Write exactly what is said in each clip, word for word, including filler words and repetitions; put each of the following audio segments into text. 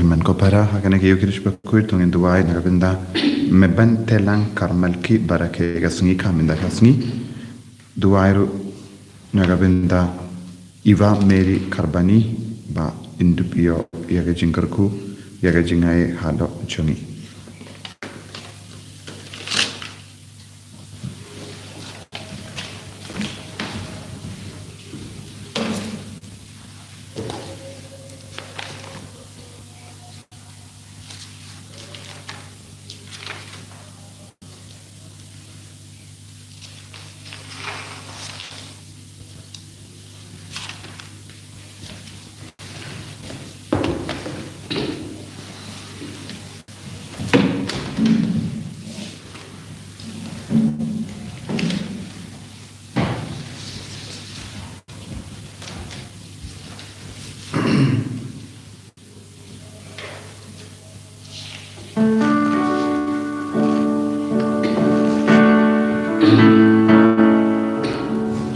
Hynmen ko para, ha kane ka Eucharist bakhuid to ngin duwai na ka bynta Mebentehlang Karmelkit barakhe ka sngi, ka mynta ka sngi. Duwai ruh na ka bynta Eva Mary Karbani ba in dup ïoh ïa ka jingkyrkhu ïa ka jingai hadok jong ngi.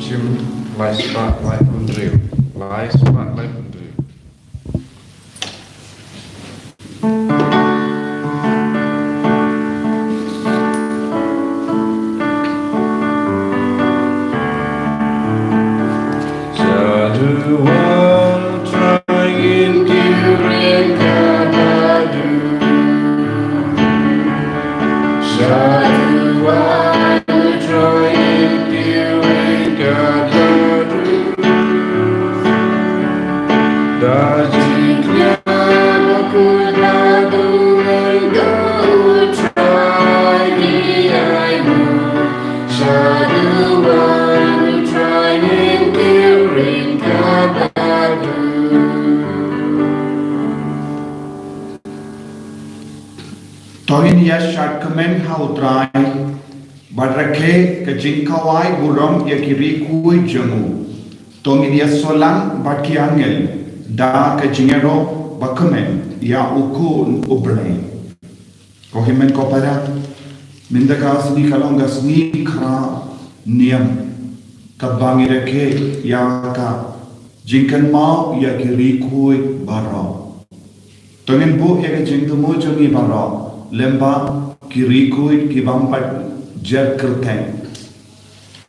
Jim, lai spah, lai phew hynriew. Lai spah, lai phew hynriew. Shaduwan Trai ngin kyrpad ka badu. Shaduwan Trai ngin kyrpad ka badu. Da jingkyrpad bakhuid bad bymman ka U Trai ngi ai nguh. Shaduwan Trai ngin kyrpad ka badu. To ngin ïa shad kmen ha U Trai, bad rakhe ka jingkhawai burom ïa ki rikhuid jong u. To ngin ïa sngewlang bad ki angel da ka jingïaroh bakmen ïa U Khun U Blei. Ko hynmen ko para, mynta ka sngi ka long ka sngi Khra Niam, kaba ngi rakhe ïa ka jingkynmaw ïa ki rikhuid baroh. To ngin buh ïa ka jingthmu jong ngi baroh lyngba ki rikhuid ki bym pat jer kyrteng.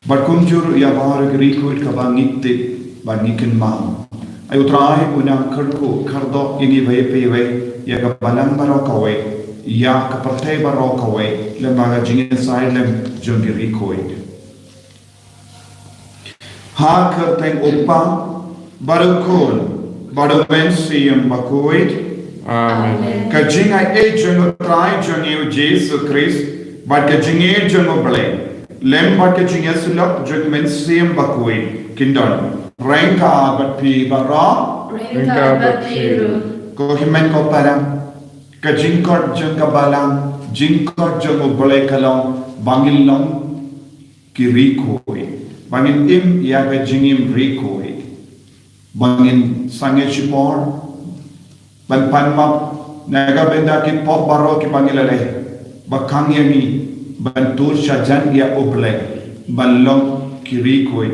Bad kumjuh ïa baroh ki rikhuid kaba ngi tip bad ngi kynmaw. Ai U Trai un nang kyrkhu kyrdoh ïa ngi bad ïa phi wei, ïa ka balang baroh kawei, ïa ka pyrthei baroh kawei, lyngba ka jingïasaid lem jong ki rikhuid. Ha ka kyrteng U Kpa, bad U Khun, bad U Mynsiem Bakhuid. Amen. Ka jingaiei jong U Trai jong ngi U Jisu Khrist, bad ka jingïeit jong U Blei, lem bad ka jingïasyllok jong U Mynsiem Bakhuid, kin don ryngkat bad phi baroh. Ryngkat bad phi ruh. Ko hynmen ko para, ka jingkhot jong ka balang, jingkhot jong U Blei ka long ba ngin long ki rikhuid, ba ngin im ïa ka jingim rikhuid, ba ngin sangeh shipor, ban pan map na ka bynta ki pop baroh kiba ngi la leh, ba khang ïa ngi ban tur sha jan ïa U Blei, ban long ki rikhuid,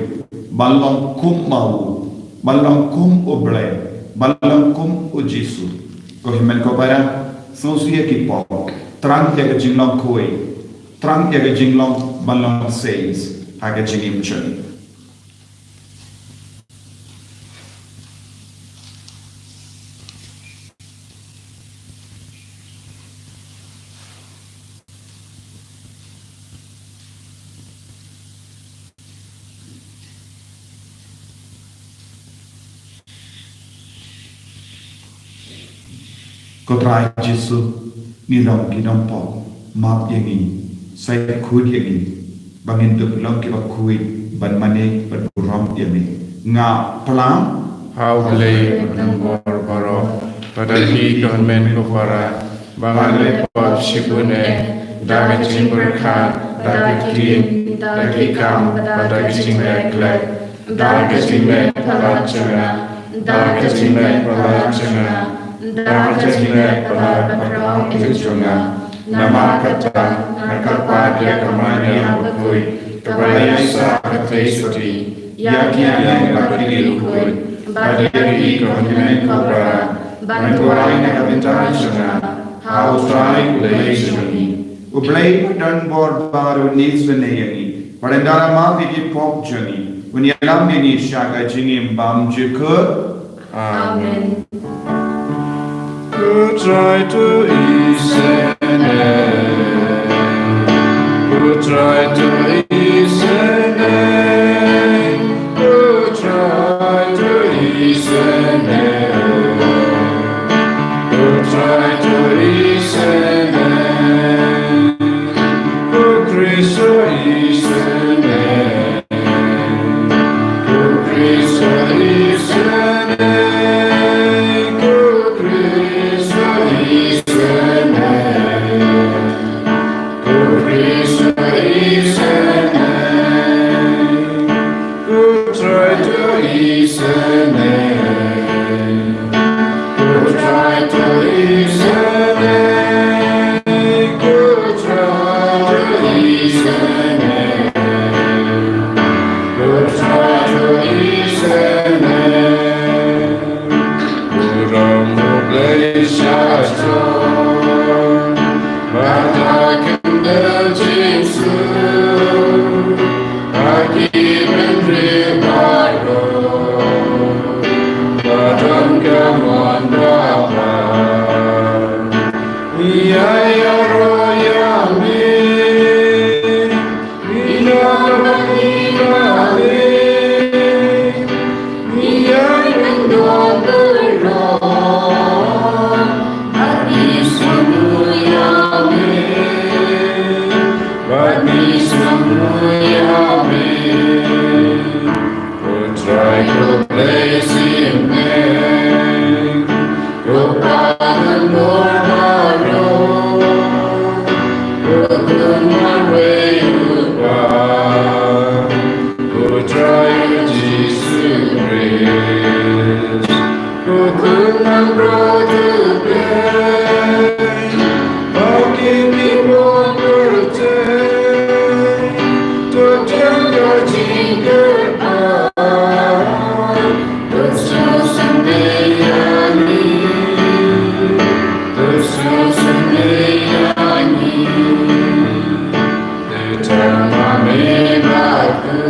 ban long kum ma u, ban long kum U Blei, ban long kum U Jisu. Ko hynmen ko para, sngewsih ïa ki pop, thrang ïa ka jinglong khuid, thrang ïa ka jinglong ban long seiz ha ka jingim jong ngi. Ko Trai Jisu, ngi long ki nongpop, map ïa ngi, sa khuid ïa ngi, ba ngin dup long kiba khuid ban mane bad burom ïa me. Nga pynlong ha U Blei Uba don bor baroh, bad ha phi ko hynmen ko para, ba nga la leh pop shibun eh, da ka jingpyrkhat, da ka ktien, da ki kam, bad da ka jingkhlaiñ. Da ka jingngeit palat jong nga, da ka jingngeit palat jong nga, da ka jingngeit palat bakhraw jong nga. Namar kata nga kyrpad ïa ka Maria bakhuid, kaba la ïaisah kyrteng sotti ïa ki angel bad ki riewkhuid, bad ïa phi ko hynmen ko para, ban duwai na ka bynta jong nga ha U Trai U Blei jong ngi. U Blei ba don bor baroh un isynei ïa ngi, bad un da map ïa ki pop jong ngi, un ïalam ïa ngi sha ka jingim bymjukut. Amen. Amen. U Trai to isynei. U Trai to isynei. U Trai to isynei. U Trai to isynei. U Khrist to isynei. U Khrist isynei, U Khrist isynei, U Khrist isynei, U Trai to isynei. U Trai to isynei, U Trai to isynei, U Trai to isynei. Burom U Blei sha jong, bad ha ka kyrteng Jisu. Ha ki bynriew baroh, ba don ka mon ba pha. Ïa ïaroh ïa me, ïa ïaroh ïa me. Ïa ïaroh baroh, bad me sngewthuh ïa me. Bad me sngewthuh ïa me. U Trai U Blei jong ngi, U Kpa jong baroh, U Khun marwei U Kpa, U Trai Jisu Khrist. U Khun Nongpynim U Blei, ba kin ïoh pyrthei, to jong ka jingkyrpad, to sngewsynei ïa ngi, to sngewsynei ïa ngi. Te tang ma me bad u,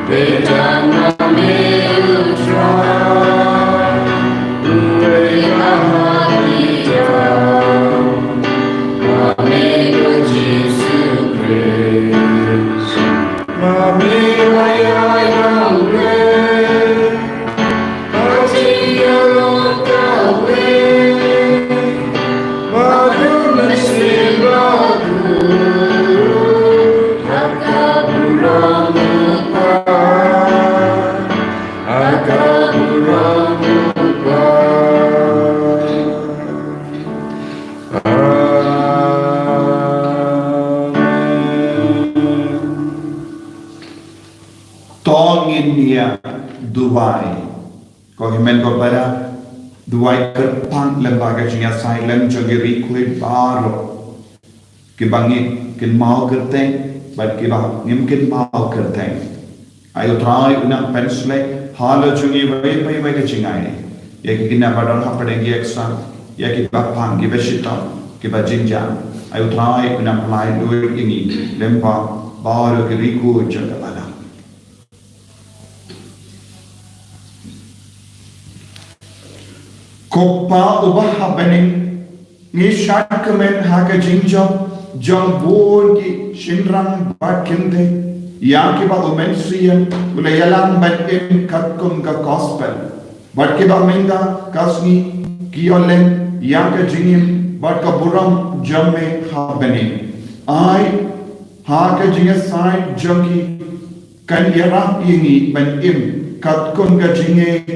te tang ma me U Trai, uwei na ha ki tang, ma me U Jisu Khrist. Ma me ba ïaid nongwei, ha jingïaroh kawei, bad U Mynsiem Bakhuid, ha ka burom U Kpa, ha ka burom U Kpa. Amen. To ngin ïa duwai. Ko hynmen ko para, duwai kyrpang lem bad ka jingïasaid lem jong ki riewkhuid baroh, kiba ngi kynmaw kyrteng bad kiba ngim kynmaw kyrteng. Ai U Trai un nang pynshlur halor jong ngi iwei pa iwei ka jingai, ïa ki khynnah ba don hapdeng ki exam, ïa kiba pang, kiba shitom, kiba jynjar. Ai U Trai un nang pynlait lut ïa ngi lem bad baroh ki riewkhuid jong ka balang. Ko Pa uba ha bneng, ngi shad kmen ha ka jingjop jong bun ki shynrang bad kynthei ïa kiba U Mynsiem u la ïalam ban im katkum ka gospel, bad kiba mynta ka sngi ki ïoh leh ïa ka jingim bad ka burom jong me ha bneng. Ai ha ka jingïasaid jong ki kan ïarap ïa ngi ban im katkum ka jingngeit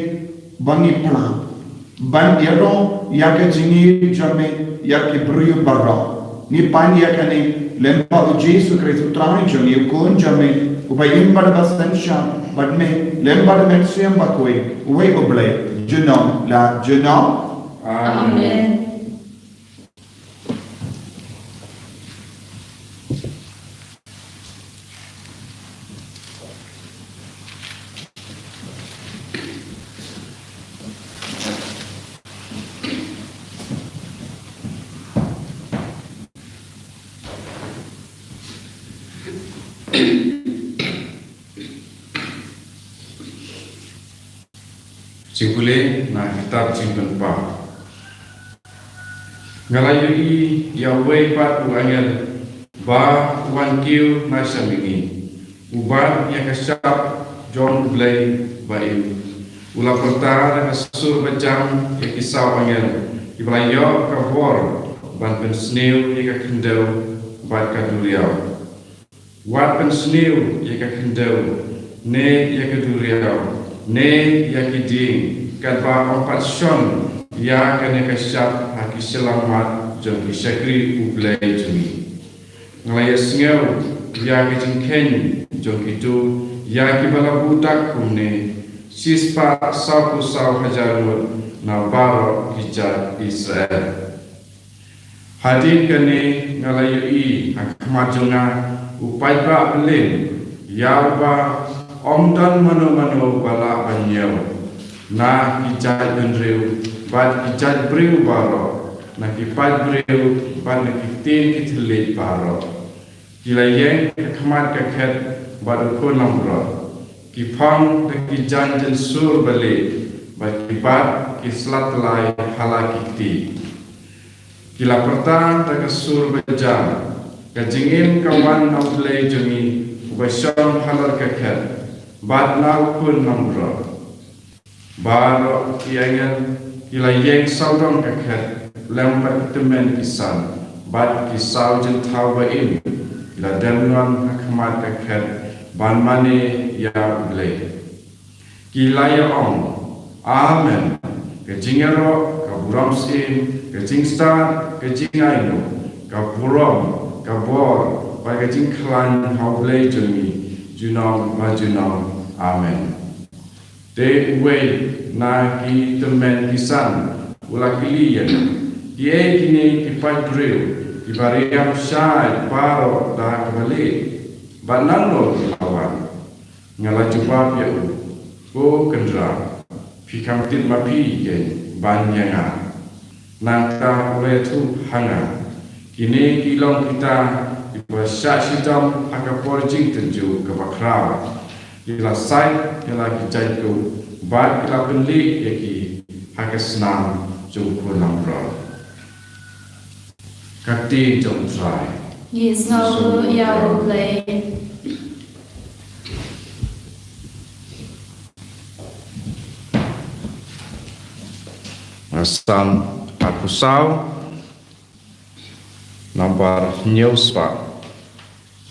ba ngi pla, ban ïaroh ïa ka jingngeit jong me ïa ki briew baroh. Ngi pan ïa kane lem bad U Jisu Khrist U Trai jong ngi, U Khun jong me, uba im bad ba synshar bad me lem bad U Mynsiem Bakhuid, uwei U Blei, junom la junom. Amen. Jingpule na kitab Jingpynpaw. Nga la ïohi ïa uwei pat u angel ba u wan kiew na sha mihngi, u bat ïa ka shap jong U Blei ba im. U la pyrta da ka sur ba jam ïa ki saw angel kiba la ïoh ka bor ban pynsniew ïa ka khyndew bad ka duriaw. Wat pynsniew ïa ka khyndew, ne ïa ka duriaw, ne ïa ki dieng, katba ym pat shon ïa kane ka shap ha ki shyllangmat jong ki shakri U Blei jong ngi. Nga la ïasngew ïa ka jingkheiñ jong kito ïa kiba la buh dak kumne: shispah sawphew saw hajar ngut na baroh ki jait Israel. Hadien kane nga la ïohi ha khmat jong nga u paidbah byllieng, ïa uba ym don mano mano ba lah ban ñiew, na ki jaitbynriew bad ki jaitbriew baroh, na ki paidbriew bad na ki ktien ki thylliej baroh. Ki la ïeng ha khmat ka khet bad u khun langbrot, ki phong da ki jaiñ jynsur ba lieh bad ki bat ki slat tyllai ha la ki kti. Ki la pyrta da ka sur ba jam: Ka jingim ka wan na U Blei jong ngi, uba shong halor ka khet, bad na u khun langbrot. Baroh ki angel ki la ïeng sawdong ka khet lem bad ki tymmen ki san bad ki saw jynthaw ba im, ki la dem noh ha khmat ka khet ban mane ïa U Blei. Ki la ïa-ong: Amen. Ka jingïaroh, ka burom syiem, ka jingstad, ka jingainguh, ka burom, ka bor bad ka jingkhlaiñ ha U Blei jong ngi junom la junom. Amen. Te uwei na ki tymmen ki san u la kylli ïa nga: Kiei kine ki paidbriew kiba riam shai baroh da kaba lieh, bad nangno ki la wan? Nga la jubab ïa u: Ko Kynrad, phi kham tip ma phi keiñ ban ïa nga. Nangta u la ïathuh ha nga: Kine ki long kita kiba shah shitom ha ka por jingtynjuh kaba khraw. Ki la sait ïa la ki jait kup bad ki la pynlieh ïa ki ha ka snam jong u khun langbrot. Ka ktien jong U Trai. Ngi sngew ïa U Blei. Salm arphew saw, number hynñiew spah.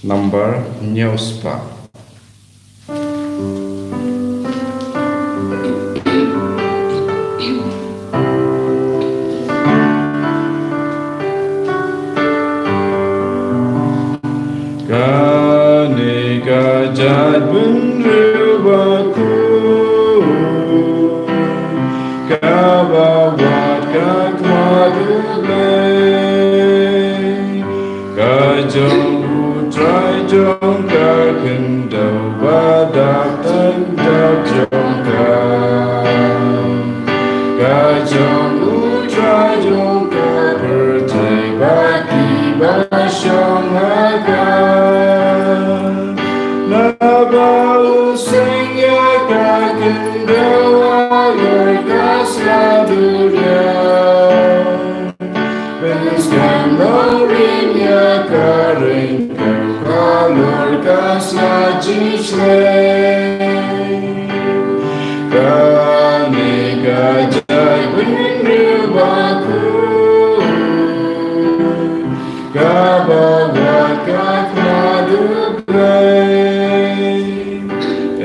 Number hynñiew spah. Kane ka jaitbynriew ba khuid, kaba wad ka khmat U Blei, ka jong U Trai jong ka khyndew ba dap tang dap jong ka. Ka jong U Trai jong ka pyrthei bad kiba shong ha ka. Naba u seng ïa ka khyndew halor ka sla duriaw. Pynskhem nongrim ïa ka ryngkat halor ka sla jingshlei. Kane ka jaitbynriew ba khuid, kaba wad ka khmat U Blei.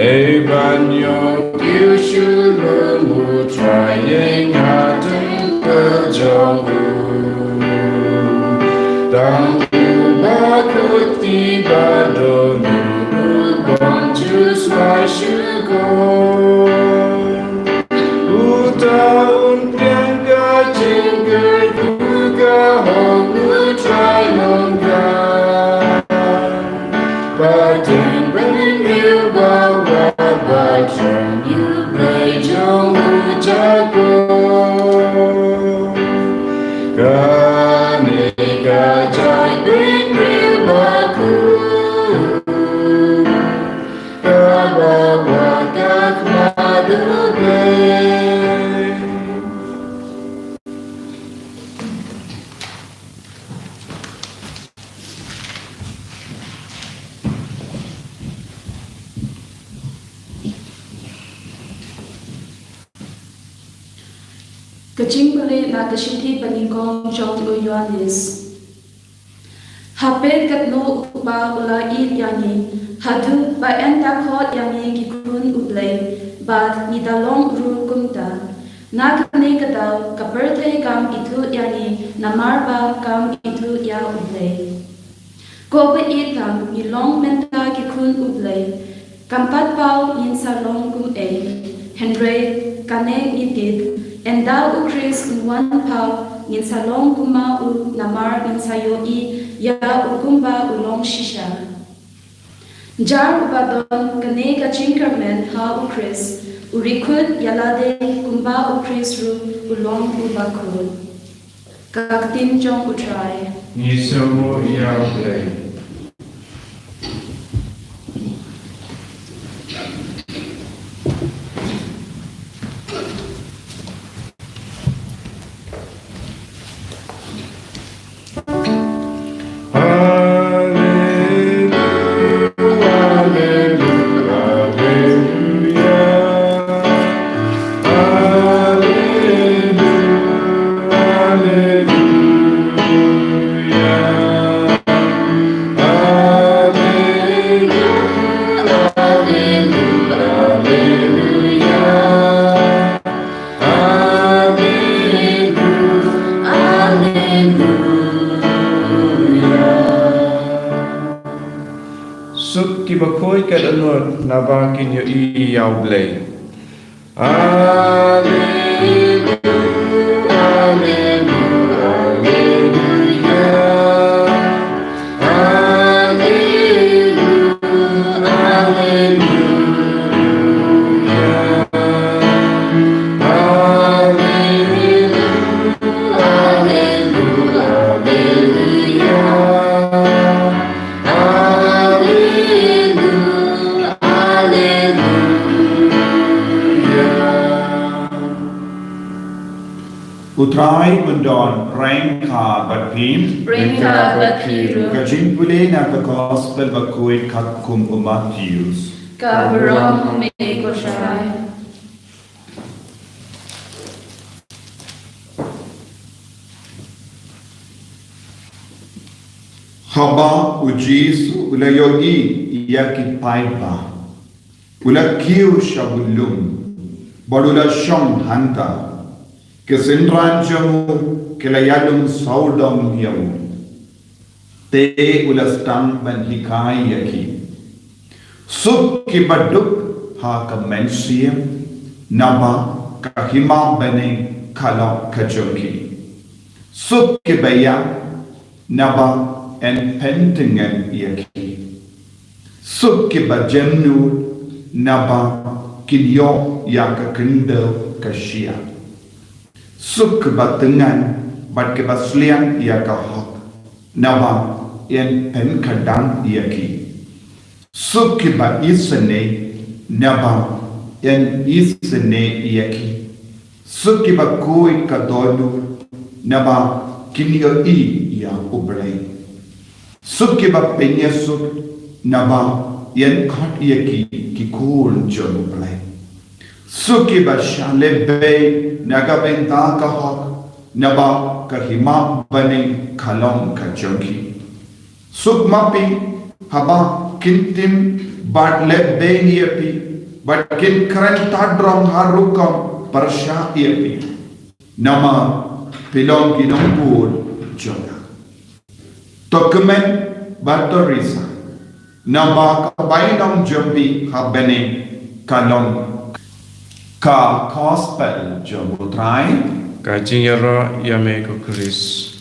Ei ban ïoh kiew sha lum U Trai ïeng ha templ jong u. Tang u ba khuid, ba don u bym ju sngewsih shuh. Uta un pdiang ka jingkyrkhu ka hok U Trai Nongkyndong. Ba jaitbynriew ba wad ba don ïa U Blei jong u Jakob. Kane ka jaitbynriew ba khuid, jingpule na ka shithi banyngkong jong u Ïoannis. Ha pyrthei katno u Kpa u la ïeit ïa ngi, haduh ba un da khot ïa ngi ki khun u Blei, bad ngi da long ruh kumta. Na kane ka daw ka pyrthei kam ithuh ïa ngi, namar ba kam ithuh ïa u Blei. Ko ba ïeit tam, ngi long mynta ki khun u Blei. Kam pat paw ngin sa long kum ei, hynrei kane ngi tip, ynda u Khrist un wan paw, ngin sa long kum ma u, namar ngin sa ïohi ïa u kumba u long shisha. Jar uba don kane ka jingkyrmen ha u Khrist, u rikhot ïa lade kumba u Khrist ruh u long uba khuid. Ka ktien jong u Trai. Ngi sngewbha ïa u Blei. Suk kiba khuid ka dohnud, naba kin ïohi ïa u Blei. Alleluia, alleluia, alleluia. Alleluia, alleluia, alleluia, alleluia. Alleluia, alleluia. U Trai un don ryngkat bad phi. Ryngkat bad phi ruh. Ka jingpule na ka Gospel bakhuid katkum u Mathaios. Ka burom ha me ko Trai. Haba u Jisu u la ïohi ïa ki paidbah, u la kiew sha u lum, bad u la shong hangta. Ki synran jong u ki la ïalum sawdong ïa u. Te u la sdang ban hikai ïa ki. Suk kiba duk ha ka mynsiem, naba ka hima bneng ka long ka jong ki. Suk kiba ïap, naba yn pyntngen ïa ki. Suk kiba jemnud, naba kin ïoh ïa ka khyndew ka shyiap. Suk kiba tngan bad kiba sliang ïa ka hok, naba yn pynkhadang ïa ki. Suk kiba isynei, naba yn isynei ïa ki. Suk kiba khuid ka dohnud, naba kin ïohi ïa u Blei. Suk kiba pynïasuk, naba yn khot ïa ki ki khun jong u Blei. Suk kiba shah lehbeiñ na ka bynta ka hok, naba ka hima bneng ka long ka jong ki. Suk ma phi haba kin tim bad lehbeiñ ïa phi, bad kin kren tad rong ha rukom pyrshah ïa phi. Namar phi long ki nongbuh jong nga. To kmen bad to risa, naba ka bainong jong phi ha bneng ka long. Ka Gospel jong u Trai. Ka jingïaroh ïa me ko Khrist.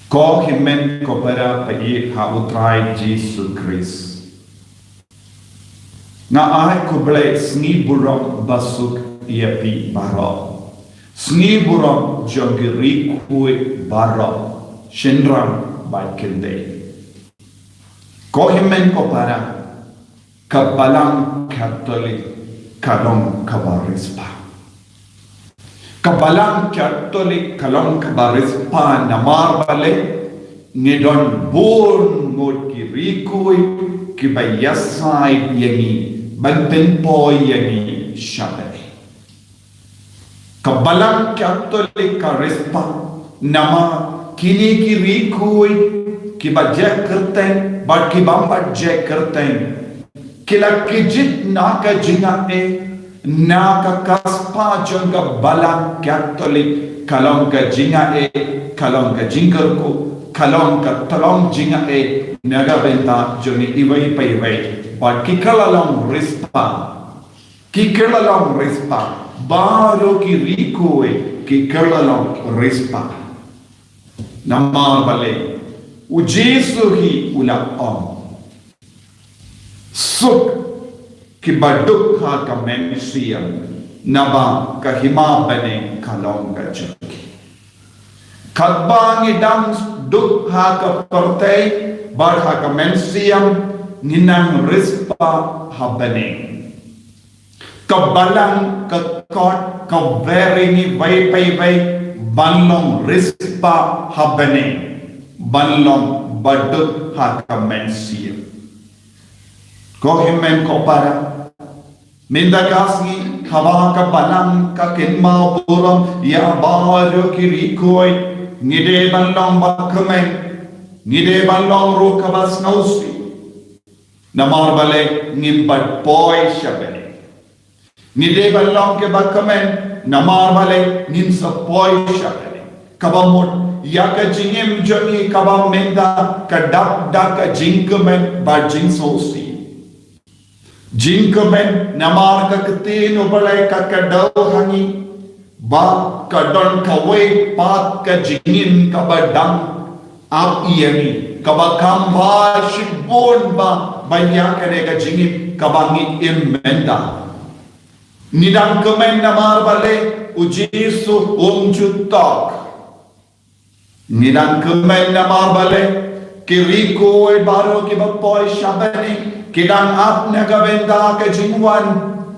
Ko hynmen ko para ba ïeit ha u Trai Jisu Khrist. Nga ai khublei sngi burom basuk ïa phi baroh. Sngi burom jong ki riewkhuid baroh, shynrang bad kynthei. Ko hynmen ko para, ka Balang Katholik ka long kaba riewspah. Ka Balang Katholik ka long kaba riewspah namar balei? Ngi don bun ngut ki riewkhuid, kiba ïasaid ïa ngi ban pynpoi ïa ngi sha bneng. Ka Balang Katholik ka riewspah, namar kine ki riewkhuid kiba jia kyrteng bad kiba ym pat jia kyrteng, ki la kjit na ka jingaiei, na ka kyrspah jong ka Balang Katholik, ka long ka jingaiei, ka long ka jingkyrkhu, ka long ka tyllong jingaiei na ka bynta jong iwei pa iwei. Bad ki kylla long riewspah. Ki kylla long riewspah. Baroh ki riewkhuid ki kylla long riewspah. Namar balei? U Jisu hi u la ong, suk kiba duk ha ka mynsiem, naba ka hima bneng ka long ka jong ki. Katba ngi dang duk ha ka pyrthei bad ha ka mynsiem, ngi nang riewspah ha bneng. Ka Balang ka kot ka wer ïa ngi iwei pa iwei ban long riewspah ha bneng, ban long ba duk ha ka mynsiem. Ko hynmen ko para, mynta ka sngi haba ka Balang ka kynmaw burom ïa baroh ki riewkhuid, ngi dei ban long ba kmen, ngi dei ban long ruh kaba sngewsih. Namar balei? Ngim pat poi sha bneng. Ngi dei ban long kiba kmen, namar balei? Ngin sa poi sha bneng. Kaba mut ïa ka jingim jong ngi kaba mynta ka dap da ka jingkmen bad jingsngewsih. Jingkmen namar ka ktien U Blei ka kdew ha ngi ba ka don kawei pat ka jingim kaba dang ap ïa ngi, kaba kham bha shibun ba, ba ïa kane ka jingim kaba ngi im mynta. Ngi dang kmen namar balei? U Jisu um ju tok. Ngi dang kmen namar balei? Ki riewkhuid baroh kiba poi sha bneng ki dang ap na ka bynta ka jingwan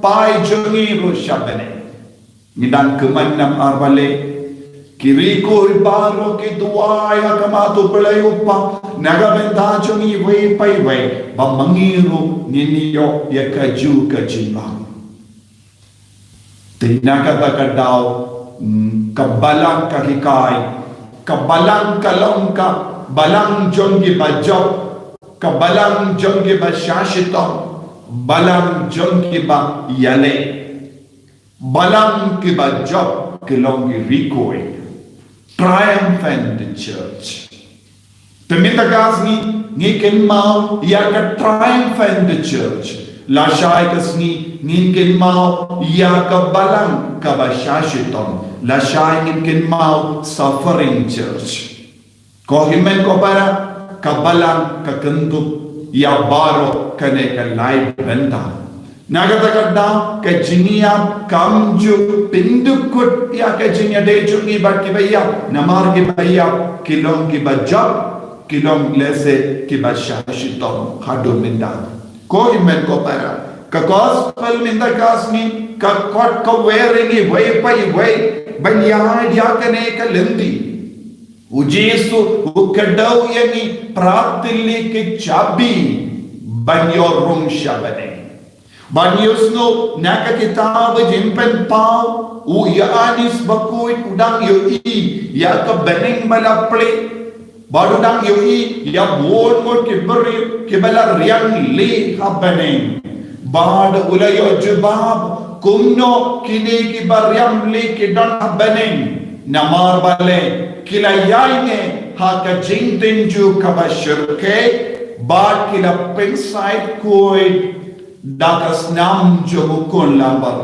phai jong ngi ruh sha bneng. Ngi dang kmen namar balei? Ki riewkhuid baroh ki duwai ha khmat U Blei U Kpa na ka bynta jong ngi iwei pa iwei ba ma ngi ruh ngin ïoh ïa kajuh ka jingbam. Te na kata ka daw, mm, ka Balang ka hikai, ka Balang ka long ka Balang jong kiba jop, ka Balang jong kiba shah shitom, Balang jong kiba ïaleh. Balang kiba jop ki long ki riewkhuid. Triumphant church. Te mynta ka sngi ngi kynmaw ïa ka triumphant church. Lashai ka sngi ngin kynmaw ïa ka Balang kaba shah shitom. Lashai ngin kynmaw suffering church. Ko hynmen ko para, ka Balang ka kyndup ïa baroh kane ka lai bynta. Na kata ka daw ka jingïap kam ju pyndukut ïa ka jingïadei jong ngi bad kiba ïap, namar kiba ïap ki long kiba jop, ki long lehse kiba shah shitom haduh mynta. Ko hynmen ko para, ka gospel mynta ka sngi ka kot ka wer ïa ngi iwei pa iwei ban ïaid ïa kane ka lynti. U Jisu u kdew ïa ngi phra tylli ki chabi ban ïoh rung sha bneng. Ban ïohsngew na ka kitab Jingpynpaw, u Ïoannis Bakhuid u dang ïohi ïa ka bneng ba la plie. Bad u dang ïohi ïa bun bun ki briew kiba la riang lieh ha bneng. Bad u la ïoh jubab kumno kine kiba riang lieh ki don ha bneng. Namar balei? Ki la ïaineh ha ka jingtynjuh kaba shyrkhei bad ki la pynsaid khuid da ka snam jong u khun lambar.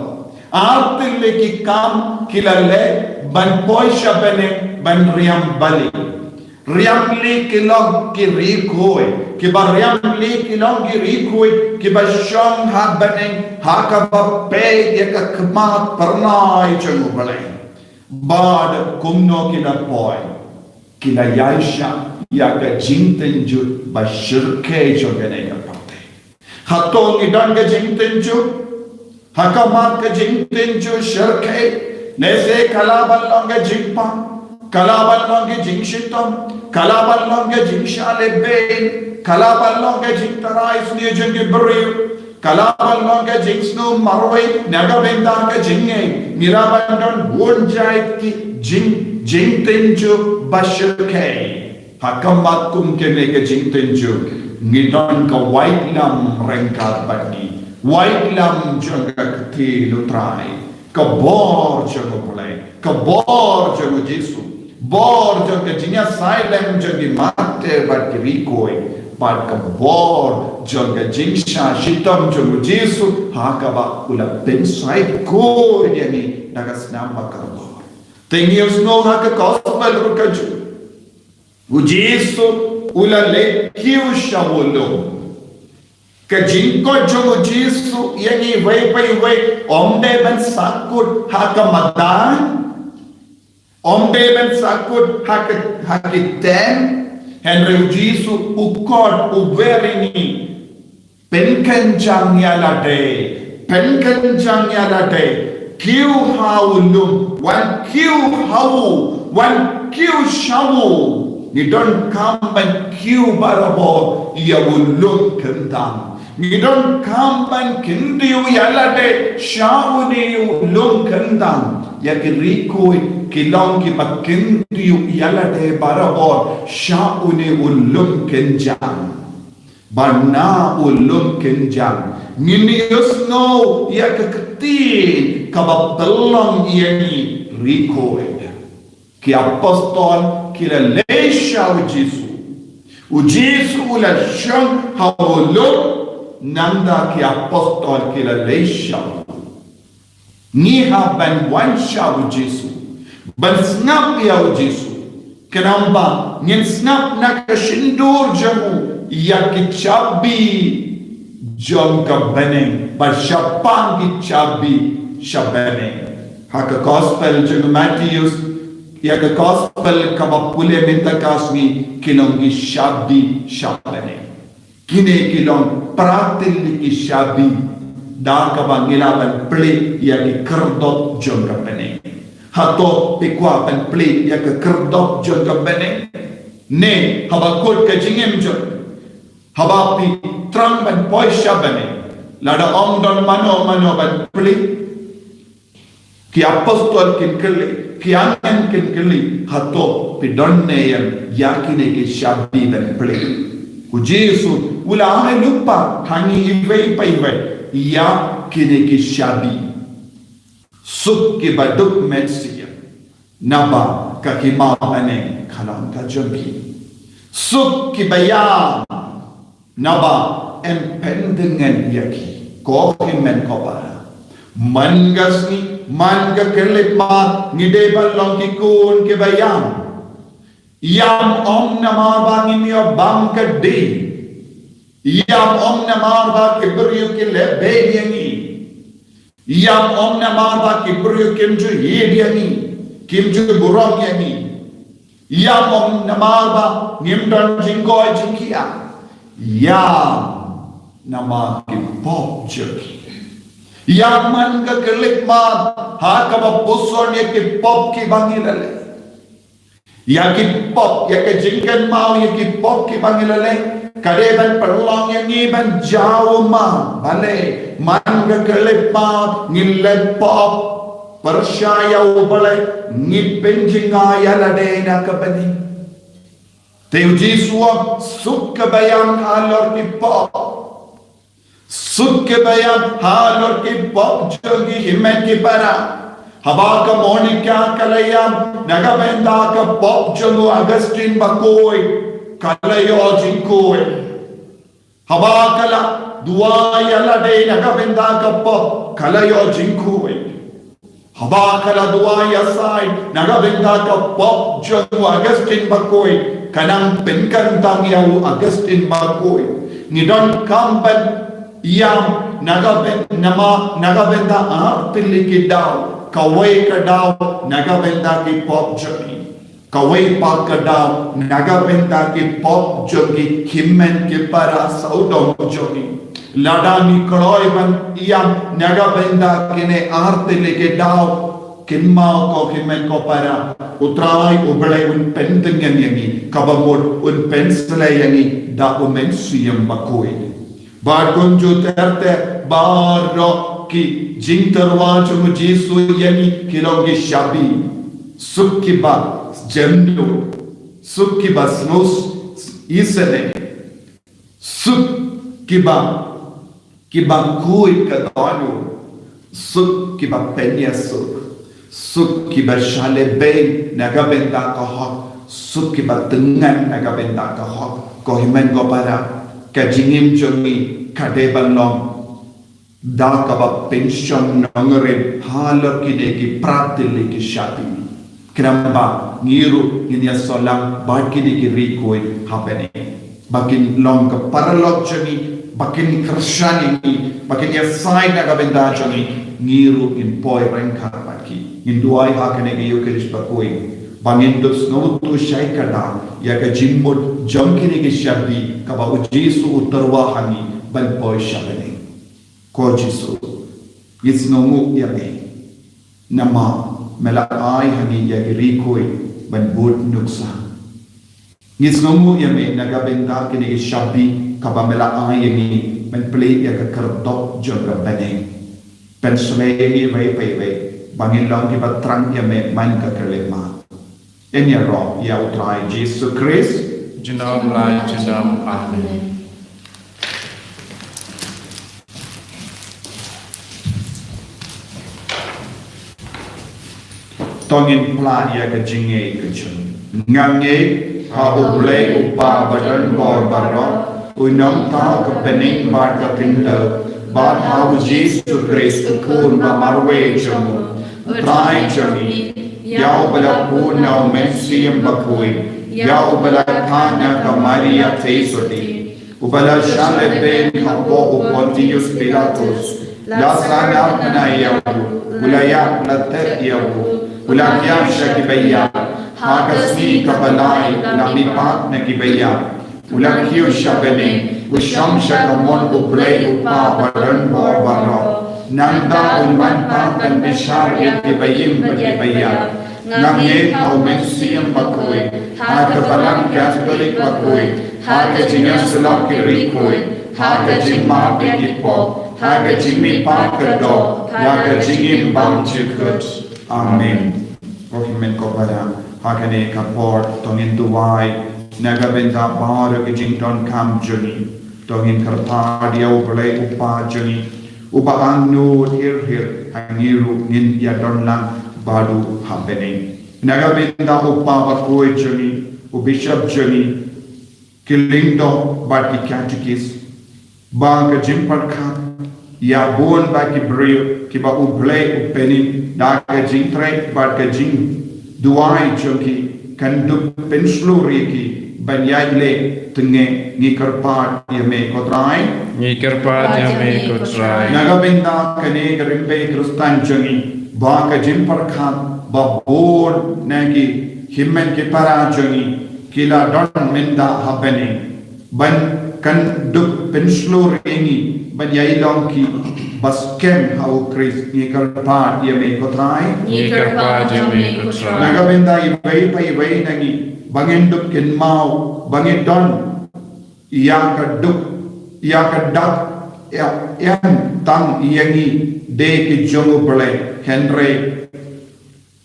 Ar tylli ki kam ki la leh ban poi sha bneng ban riam bali. Riam lieh ki long ki riewkhuid, kiba riam lieh ki long ki riewkhuid kiba shong ha bneng ha kaba peit ïa ka khmat pyrnai jong U Blei. Bad kumno ki la poi? Ki la ïaishah ïa ka jingtynjuh ba shyrkhei jong kane ka pyrthei. Hato ngi don ka jingtynjuh? Ha khmat ka jingtynjuh shyrkhei, lehse ka lah ban long ka jingpang, ka lah ban long ka jingshitom, ka lah ban long ka jingshah lehbeiñ, ka la ban long ka jingtharai sniew jong ki briew, ka la ban long ka jingsniew marwei na ka bynta ka jingngeit. Ngi la ban don bun jait ki jing, jingtynjuh ba shyrkhei. Ha khmat kum kine ki jingtynjuh, ngi don ka waitlam ryngkat bad ngi, waitlam jong ka kti U Trai, ka bor jong U Blei, ka bor jong U Jisu, bor jong ka jingïasaid lem jong ki martyr bad ki rikoi, bad ka bor jong ka jingshah shitom jong U Jisu ha kaba u la pynshai khuid ïa ngi da ka snam bakordor. Te ngi ïohsngew ha ka gospel ruh ka jong U Jisu u la leit kiew sha u lum. Ka jingkoit jong U Jisu ïa ngi iwei pa iwei, ym dei ban sahkut ha ka madan, ym dei ban sahkut ha ka, ha ki tent, hynrei U Jisu u koit, u wer ïa ngi. Pynkynjang ïa lade, pynkynjang ïa lade. Kiew ha u lum, wan kiew ha u, wan kiew sha u. Ngi donkam ban kiew barabor ïa u lum kyntang. Ngi donkam ban kyntiew ïa lade sha une u lum kyntang. Ïa ki rikoi ki long kiba kyntiew ïa lade barabor sha une u lum kynjang. Ba na u lum kynjang ngin ïohsngew ïa ka ktien kaba pynlong ïa ngi rikoi. Ki apostol ki la leit sha U Jisu. U Jisu u la shong ha u lum, nangta ki apostol ki la leit sha u lum. Ngi hap ban wan sha U Jisu, ban sngap ïa U Jisu. Khnang ba ngin sngap na ka shyntur jong u ïa ki shabi jong ka bneng, ba shaphang ki shabi sha bneng. Ha ka gospel jong u Mathaios, ïa ka gospel kaba pule mynta ka sngi, ki long ki shabi sha bneng. Kine ki long phra tylli ki shabi da kaba ngi lah ban plie ïa ki khyrdop jong ka bneng. Hato phi kwah ban plie ïa ka khyrdop jong ka bneng? Ne haba kut ka jingim jong, haba phi thrang ban poi sha bneng, lada ym don mano mano ban plie, ki apostol kin kylli, ki angel kin kylli, hato phi don ne em ïa kine ki shabi ban plie? U Jisu u la ai lypa ha ngi iwei pa iwei ïa kine ki shabi. Suk kiba duk mynsiem, naba ka hima bneng ka long ka jong ki. Suk kiba ïam, naba yn pyndngen ïa ki. Ko hynmen ko para, man ka sngi, man ka khyllipmat, ngi dei ban long ki khun kiba ïam. Ïam ym namar ba ngim ïoh bam ka ding. Ïam ym namar ba ki briew ki leh beiñ ïa ngi. Ïam ym namar ba ki briew kim ju ïeit ïa ngi, kim ju burom ïa ngi. Ïam ym namar ba ngim don jingkoit jingkhiah. Ïam namar ki pop jong ngi. Ïam man ka khyllipmat ha kaba puson ïa ki pop kiba ngi la leh. Ïa ki pop, ïa ka jingkynmaw ïa ki pop kiba ngi la leh, ka dei ban pynlong ïa ngi ban jaw ma. Balei? Man ka khyllipmat ngi leh pop, pyrshah ïa U Blei, ngi pynjngai ïa lade na ka bneng. Te U Jisu u ong, suk kiba ïam halor ki pop. Suk kiba ïam halor ki pop jong ki hynmen ki para. Haba ka Monica ka la ïam na ka bynta ka pop jong u Augustine Bakhuid, ka la ïoh jingkhuid. Haba ka la duwai ïa lade na ka bynta ka pop, ka la ïoh jingkhuid. Haba ka la duwai ïasaid na ka bynta ka pop jong u Augustine Bakhuid, ka nang pynkyntang ïa u Augustine Bakhuid. Ngi donkam ban ïam na ka byn, namar na ka bynta ar tylli ki daw. Kawei ka daw na ka bynta ki pop jong ngi. Kawei pat ka daw na ka bynta ki pop jong ki hynmen ki para sawdong jong ngi. Lada ngi kloi ban ïam na ka bynta kine ar tylli ki daw, kynmaw ko hynmen ko para, U Trai U Blei un pyntngen ïa ngi, kaba mut un pynsleh ïa ngi da U Mynsiem Bakhuid. Bad kumjuh ter ter baroh ki jingtyrwa jong U Jisu ïa ngi ki long ki shabi. Suk kiba jemnud, suk kiba sngewsih, suk kiba, kiba khuid ka dohnud, suk kiba pynïasuk, suk kiba shah lehbeiñ na ka bynta ka hok, suk kiba tngen na ka bynta ka hok. Ko hynmen ko para, ka jingim jong ngi ka dei ban long da kaba pynshong nongrim halor kine ki pra tylli ki shabi. Khnang ba ngi ruh ngin ïasoh lang bad kine ki riew khuid ha bneng, ba kin long ka paralok jong ngi, ba kin kyrshan ïa ngi, ba kin ïasaid na ka bynta jong ngi, ngi ruh ngin poi ryngkat bad ki. Ngin duwai ha kane ka Ïukharist bakhuid ba ngin dup sngewthuh shai kata ïa ka jingmut jong kine ki shabi kaba U Jisu u tyrwa ha ngi ban poi sha bneng. Ko Jisu, ngi sngewnguh ïa me namar me la ai ha ngi ïa ki riew khuid ban bud nuksa. Ngi sngewnguh ïa me na ka bynta kine ki shabi kaba me la ai ïa ngi ban plie ïa ka kyrtop jong ka bneng. Pynsleh ïa ngi iwei pa iwei ba ngin long kiba thrang ïa me man ka khyllipmat. Ngin ïaroh ïa U Trai Jisu Khrist. Junom la junom. Amen. To ngin phla ïa ka jingngeit ka jong ngi. Nga ngeit ha U Blei U Kpa ba don bor baroh, u nongthaw ka bneng bad ka khyndew, bad ha U Jisu Khrist u Khun ba marwei jong u, U Trai jong ngi, ïa uba la pun na U Mynsiem Bakhuid, ïa uba la kha na ka Maria Theisotti, uba la shah lehbeiñ hapoh u Pontius Pilatus, la sahnarphna ïa u, u la ïap, la tep ïa u, u la thiah sha kiba ïap, ha ka sngi kaba lai u la mihpat na kiba ïap, u la kiew sha bneng, u shong sha kamon U Blei U Kpa ba don bor baroh. Nangta un wan pat ban bishar ïa kiba im bad kiba ïap. Nga ngeit ha U Mynsiem Bakhuid, ha ka Balang Katholik bakhuid, ha ka jingïasyllok ki riew khuid, ha ka jingmap ïa ki pop, ha ka jingmihpat ka doh, ha ka jingim bymjukut. Amen. Ko hynmen ko para, ha kane ka por to ngin duwai na ka bynta baroh ki jingdonkam jong ngi. To ngin kyrpad ïa U Blei U Kpa jong ngi, uba angnud hir hir, ha ngi ruh ngin ïadon lang bad u ha bneng. Na ka bynta u Kpa Bakhuid jong ngi, u Bishop jong ngi, ki lyngdoh bad ki katekis, ba ka jingpyrkhat ïa bun ba ki briew kiba U Blei u pynim da ka jingtrei bad ka jingduwai jong ki kan dup pynshlur ïa ki ban ïaid leh tngen. Ngi kyrpad ïa me ko Trai. Ngi kyrpad ïa me ko Trai. Na ka bynta kane ka rympei Khristan jong ngi, ba ka jingpyrkhat ba bun na ki hynmen ki para jong ngi ki la don mynta ha bneng, ban kan dup pynshlur ïa ngi ban ïai long kiba skhem ha U Khrist. Ngi kyrpad ïa me ko Trai. Ngi kyrpad ïa me ko Trai. Na ka bynta iwei pa iwei na ngi, ba ngin dup kynmaw ba ngi don ïa ka duk, ïa ka dak, ïa, ïa tang ïa ngi dei ki jong U Blei, hynrei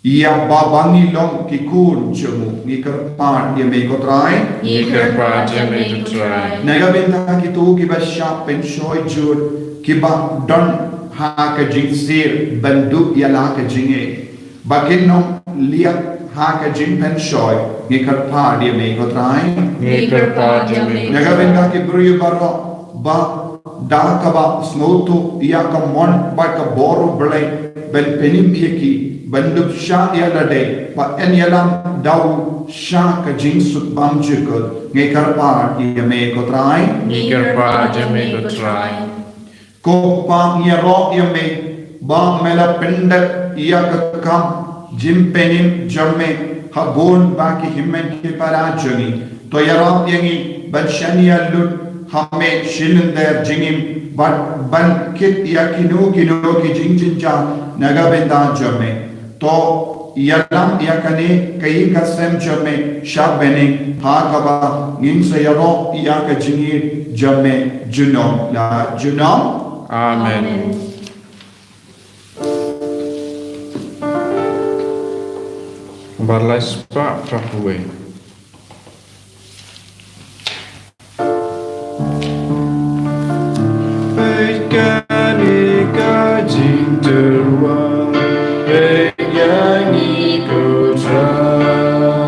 ïa ba, ba ngi long ki khun jong u. Ngi kyrpad ïa me ko Trai. Ngi kyrpad ïa me ko Trai. Na ka bynta kito kiba shah pynshoi jur, kiba don ha ka jingsier ban duh ïa la ka jingngeit, ba kin ym liak ha ka jingpynshoi, ngi kyrpad ïa me ko Trai. Ngi kyrpad ïa me ko Trai. Na ka bynta ki briew baroh ba da kaba sngewthuh ïa ka mon bad ka bor U Blei ban pynim ïa ki ban dup shah ïa lade, ba yn ïalam da u sha ka jingsuk bymjukut, ngi kyrpad ïa me ko Trai. Ngi kyrpad ïa me ko Trai. Ko Kpa, ngi ïaroh ïa me ba me la pyndep ïa ka kam jingpynim jong me ha bun ba ki hynmen ki para jong ngi. To ïarap ïa ngi ban shaniah lut ha me shi lynter jingim, bad ban kit ïa kino kino ki jingjynjar na ka bynta jong me. To ïalam ïa kane ka ïing ka sem jong me sha bneng, ha kaba ngin sa ïaroh ïa ka jingïeit jong me junom la junom. Amen. Amen. Bar lai spah phra phew wei. Peit kane ka jingtyrwa, peit ïa ngi ko Trai.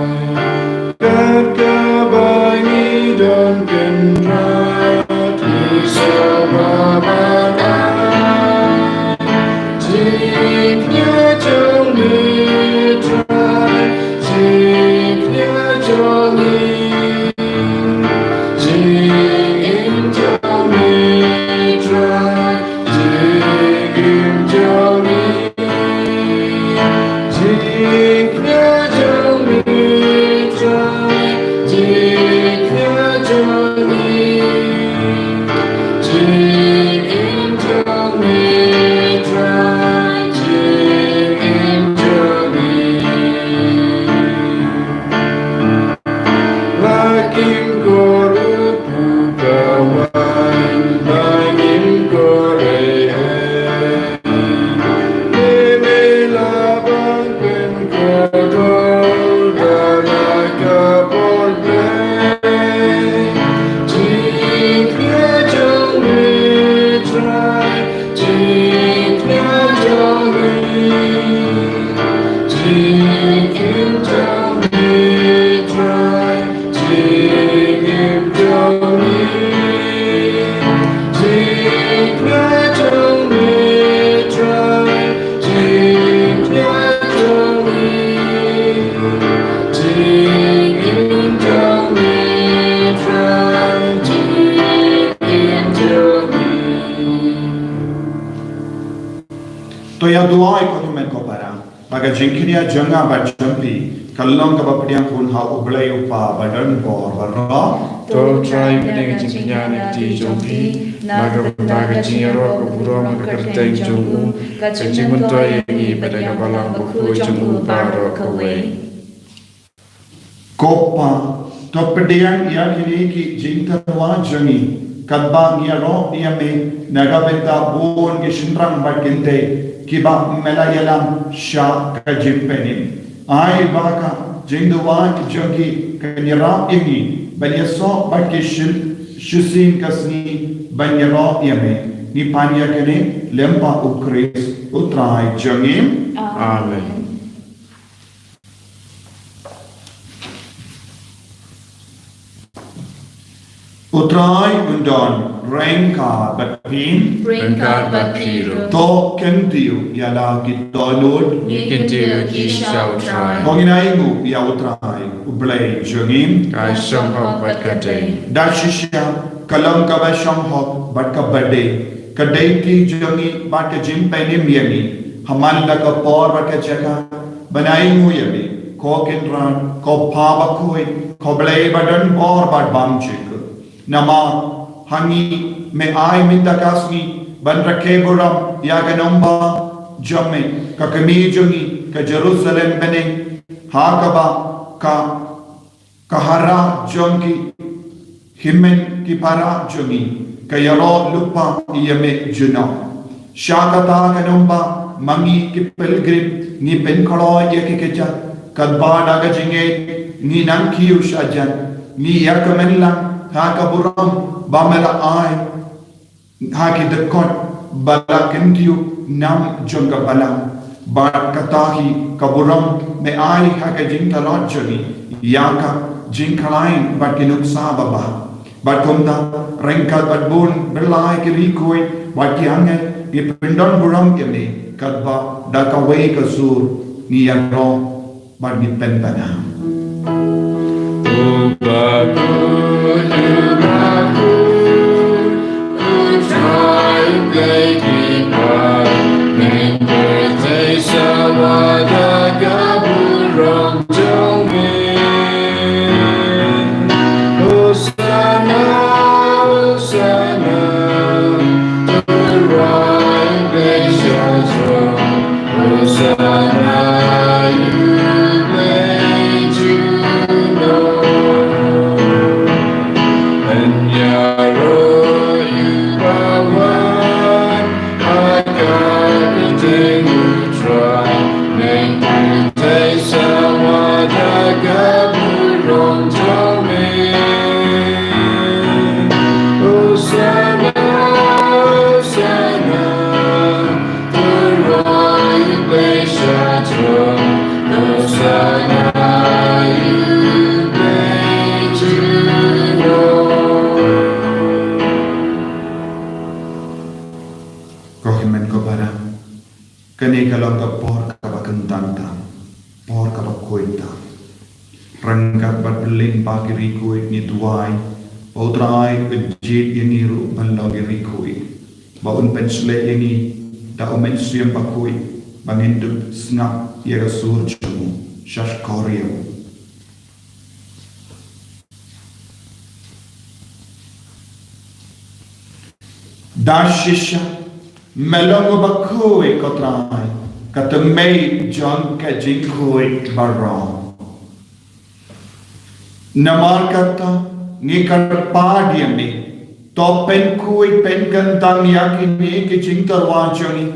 Kat kaba ngi don kynrad, ngi sngewbha ban ai. Jingkñia jong me Trai, jingkñia jong ngi. Jingim jong me Trai, jingim jong ngi. Jingkñia jong me Trai, jingkñia jong ngi. Jingim jong me Trai, jingim jong ngi. La kim kordor u pawai, la kim kordor ei ei. Te me la ban pynkordor da la ka por Blei. Jingkñia jong me Trai, jingkñia jong me. Jingim jong me Trai, jingim jong me. Jingkñia jong me Trai, jingkñia jong me. Jingim jong me Trai, jingim jong me. To ïa duwai ko tymmen ko para. Ba ka jingkñia jong nga bad jong phi ka long kaba pdiang khun ha U Blei U Kpa ba don bor baroh. To Trai pdiang ka jingkñia na ka kti jong phi, na ka bynta ka jingïaroh ka burom ha ka kyrteng jong u, ka jingmyntoi ïa ngi bad ïa ka Balang Bakhuid jong u baroh kawei. Ko Pa, to pdiang ïa kine ki jingtyrwa jong ngi, katba ngi ïaroh ïa me na ka bynta bun ki shynrang bad kynthei kiba me la ïalam sha ka jingpynim. Ai ba ka jingduwai jong ki kan ïarap ïa ngi ban ïasoh bad ki shisien ka sngi ban ïaroh ïa me. Ngi pan ïa kane lyngba U Khrist U Trai jong ngi. Amen. U Trai un don ryngkat bad phi. Ryngkat bad phi ruh. To kyntiew ïa la ki dohnud. Ngi kyntiew ïa ki sha U Trai. To ngin ainguh ïa U Trai U Blei jong ngi. Ka shong hok bad ka dei. Da shisha ka long kaba shong hok bad kaba dei ka dei ki jong ngi bad ka jingpynim ïa ngi ha man la ka por bad ka jaka. Ban ainguh ïa me ko Kynrad, ko Pa bakhuid, ko Blei ba don bor bad bymjukut. Namar ha ngi me ai mynta ka sngi ban rakhe burom ïa ka nongbah jong me, ka kmie jong ngi ka Jerusalem bneng, ha kaba ka ka hara jong ki hynmen ki para jong ngi ka ïaroh lypa ïa me junom. Sha kata ka nongbah ma ngi ki pilgrim ngi pynkloi ïa ki kjat, katba da ka jingngeit ngi nang kiew shajan, ngi ïa kmen lang ha ka burom ba me la ai ha ki dkhot ba la kyntiew nam jong ka balang. Bad kata hi ka burom me ai ha ka jingtlot jong ngi ïa ka jingkhlaiñ bad ki nuksa babha. Bad kumta ryngkat bad bun byllai ki riewkhuid bad ki angel ngi pyndon burom ïa me katba da kawei ka sur ngi ïaroh bad ngi pynpaw. U bakhuid, u bakhuid, u Trai Blei ki paid, men pyrthei sawa da ka burom jong me. Hosanna, Hosanna, u Trai Blei sha throne. Hosanna, para. Kane ka long ka por kaba kyntan tam, por kaba khuid tam. Ryngkat bad bynta ki riewkhuid ngi duwai ba U Trai un jied ïa ngi ruh ban long ki riewkhuid, ba un pynshlur ïa ngi da U Mynsiem Bakhuid ba ngin dup sngap ïa ka sur jong u sha shkor ïa u. Da shisha, me long uba khuid ko Trai, ka tymmen jong ka jingkhuid baroh. Namar kata, ngi kyrpad ïa me, to pynkhuid pynkyntang ïa kine ki jingtyrwa jong ngi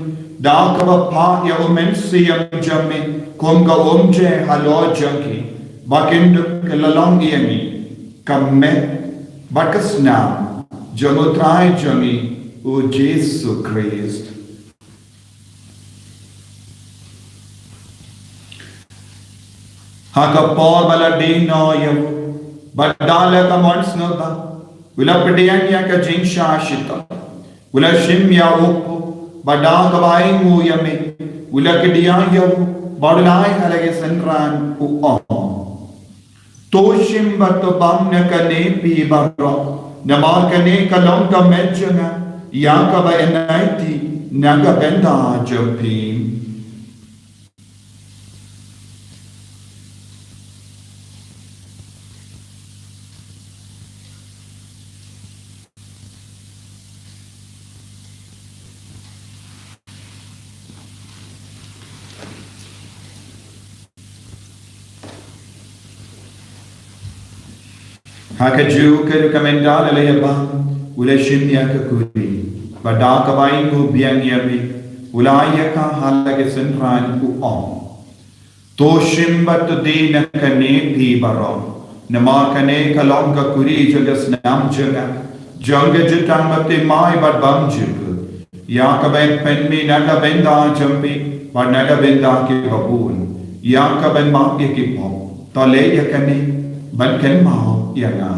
da kaba phah ïa U Mynsiem jong me kum ka umjer halor jong ki, ba kin dup ka la long ïa ngi ka met bad ka snam jong U Trai jong ngi U Jisu Khrist. Ha ka por ba la die noh ïa u, bad da la ka mon sngewbha, u la pdiang ïa ka jingshah shitom, u la shim ïa u kpu, bad da kaba ainguh ïa me, u la kdiah ïa u, bad u la ai ha la ki synran u ong: To shim bad to bam na kane phi baroh, namar kane ka long ka met jong nga, ïa kaba yn aiti na ka bynta jong phi. Ha kajuh ka rukom, ynda la ïa bam, u la shim ïa ka kuri, bad da kaba ainguh biang ïa me, u la ai ïa ka ha la ki synran u ong: To shim bad to die na kane phi baroh, namar kane ka long ka kuri jong ka snam jong nga, jong ka jutang baptisma bad bymjukut, ïa kaban pynmih na ka bynta jong phi bad na ka bynta kiba bun, ïa kaban map ïa ki pop. To leh ïa kane ban kynmaw ïa nga.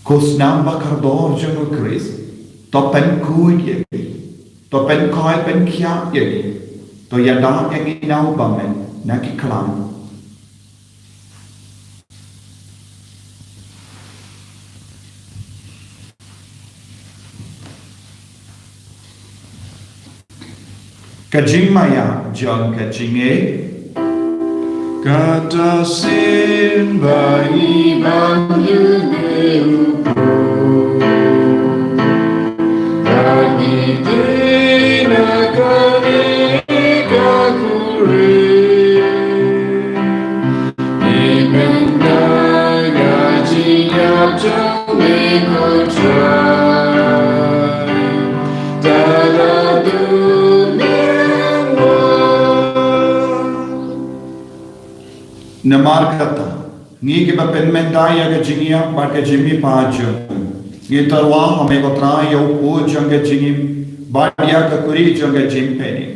Ko snam ba kordor jong U Khrist, to pynkhuid ïa ngi, to pynkhuid pynkhiah ïa ngi, to ïada ïa ngi na u bymman na ki khlam. Ka jingmaïa jong ka jingïeit. Kata shisien ba ngi bam ïa u, ba ngi die na kane ka kuri. Ngi pyndonkam ïa ka jingïap jong me ko Trai. Namar kata, ngi kiba pynmynta ïa ka jingïap bad ka jingmihpat jong u, ngi tyrwa ha me ko Trai ïa u kpu jong ka jingim bad ïa ka kuri jong ka jingpynim.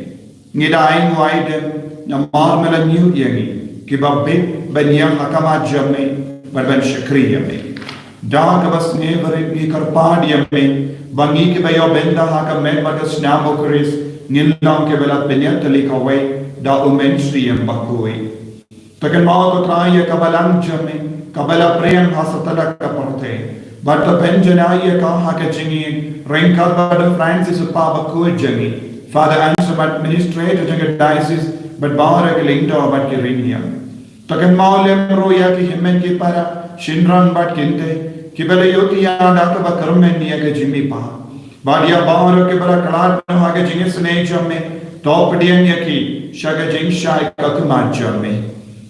Ngi da ainguh aidem namar me la ñiuh ïa ngi kiba bit ban ïeng ha khmat jong me bad ban shakri ïa me. Da kaba sngewrit ngi kyrpad ïa me ba ngi kiba ïoh bynta ha ka met bad ka snam U Khrist ngin long kiba la pynïatylli kawei da U Mynsiem Bakhuid. To kynmaw ko Trai ïa ka balang jong me kaba la pyrshang ha satlak ka pyrthei, bad to pynjanai ïa ka ha ka jingïeit ryngkat bad u Francis u Papa bakhuid jong ngi, Father Anselm administrator jong ka diocese, bad baroh ki lyngdoh bad ki riewniam. To kynmaw lem ruh ïa ki hynmen ki para, shynrang bad kynthei kiba la ïohthiah da kaba kyrmen ïa ka jingmihpat. Bad ïa baroh kiba la khlad noh ha ka jingisynei jong me, to pdiang ïa ki sha ka jingshai ka khmat jong me.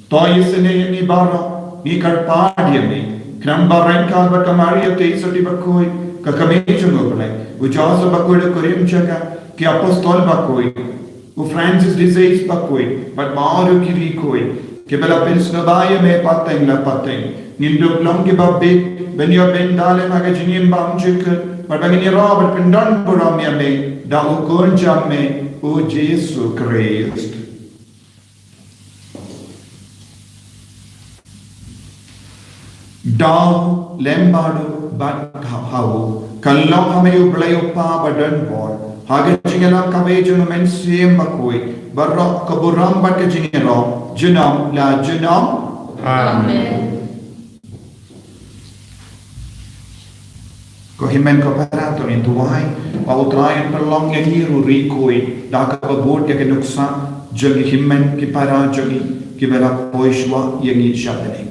To isynei ïa ngi baroh, ngi kyrpad ïa me, khnang ba ryngkat bad ka Maria Theisotti bakhuid, ka kmie jong U Blei, u Joseph bakhuid, u kurim jong ka, ki apostol bakhuid, u Francis de Sales bakhuid bad baroh ki riewkhuid kiba la pynsngewbha ïa me pateng la pateng, ngin dup long kiba bit ban ïoh bynta lem ha ka jingim bymjukut, bad ba ngin ïaroh bad pyndonburom ïa me da u Khun jong me u Jisu Khrist. Daw lem bad u, bad ha u. Ka long ha me U Blei U Kpa badonbor, ha ka jingïalam kaba ïeit jong U Mynsiem Bakhuid, baroh ka burom bad ka jingïarap junom la junom. Amen. Ko hynmen ko para, to ngin duwai ba U Trai un pynlong ïa ngi ruh rikui da kaba bud ïa ka nuksa jong ki hynmen ki para jong ngi kiba la poi shuwa ïa ngi sha bneng.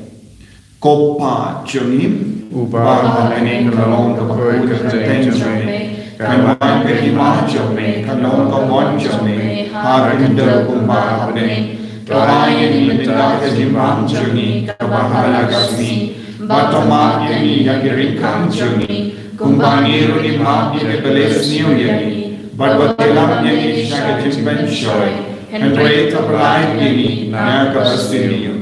Ko Pa jong ngi uba ha bneng, ka long ka bakhuid ka kyrteng jong me, kan wan ka hima jong me, kan long ka mon jong me ha ka khyndew kumba ha bneng. To ai ïa ngi mynta ka jingbam jong ngi kaba ha la ka sngi, bad to map ïa ngi ïa ki ryngkang jong ngi, kumba ngi ruh ngi map ïa kiba leh sniew ïa ngi, bad wat pynlait ïa ngi sha ka jingpynshoi, hynrei to pyllait ïa ngi na kaba sniew.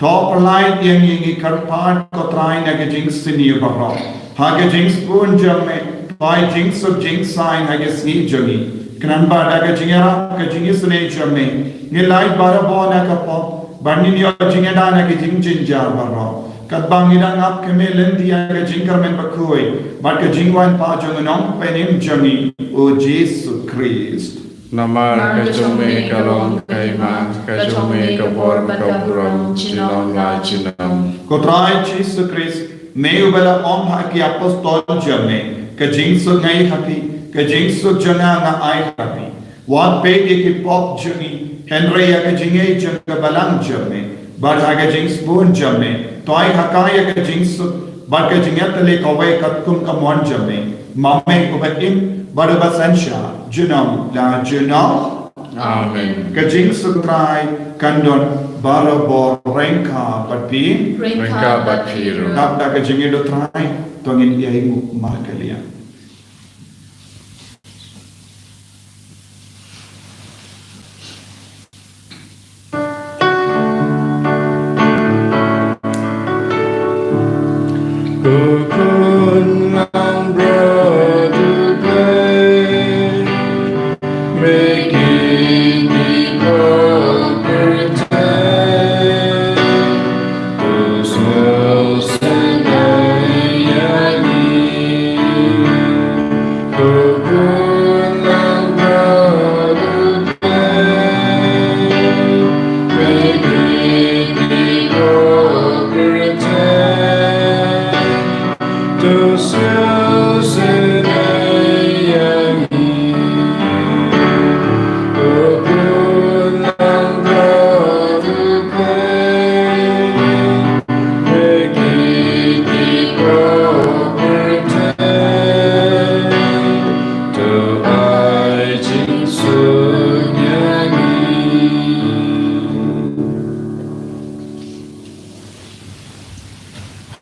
To pyllait ïa ngi, ngi kyrpad ko Trai, na ka jingsniew baroh. Ha ka jingsbun jong me, to ai jingsuk jingsaiñ ha ka sngi jong ngi. Khnang ba da ka jingïarap ka jingisynei jong me, ngin lait barabor na ka pop, bad ngin ïoh jingïada na ka jingjynjar baroh, katba ngi dang ap kmie lynti ïa ka jingkyrmen bakhuid bad ka jingwan pat jong U Nongpynim jong ngi, U Jisu Khrist. Namar ka jong me ka long ka hima, ka jong me ka bor bad ka burom junom la junom. Ko Trai Jisu Khrist, me uba la ong ha ki apostol jong me, ka jingsuk nga ai ha phi, ka jingsuk jong nga nga ai ha phi. Wat peit ïa ki pop jong ngi, hynrei ïa ka jingngeit jong ka balang jong me, bad ha ka jingsbun jong me, to ai ha ka ïa ka jingsuk bad ka jingïatylli kawei katkum ka mon jong me, ma me uba im bad uba synshar junom la junom. Amen. Ka jingsuk Trai kan don barabor ryngkat bad phi. Ryngkat bad phi ruh. Dap da ka jingïeit U Trai, to ngin ïai nguh markylliang.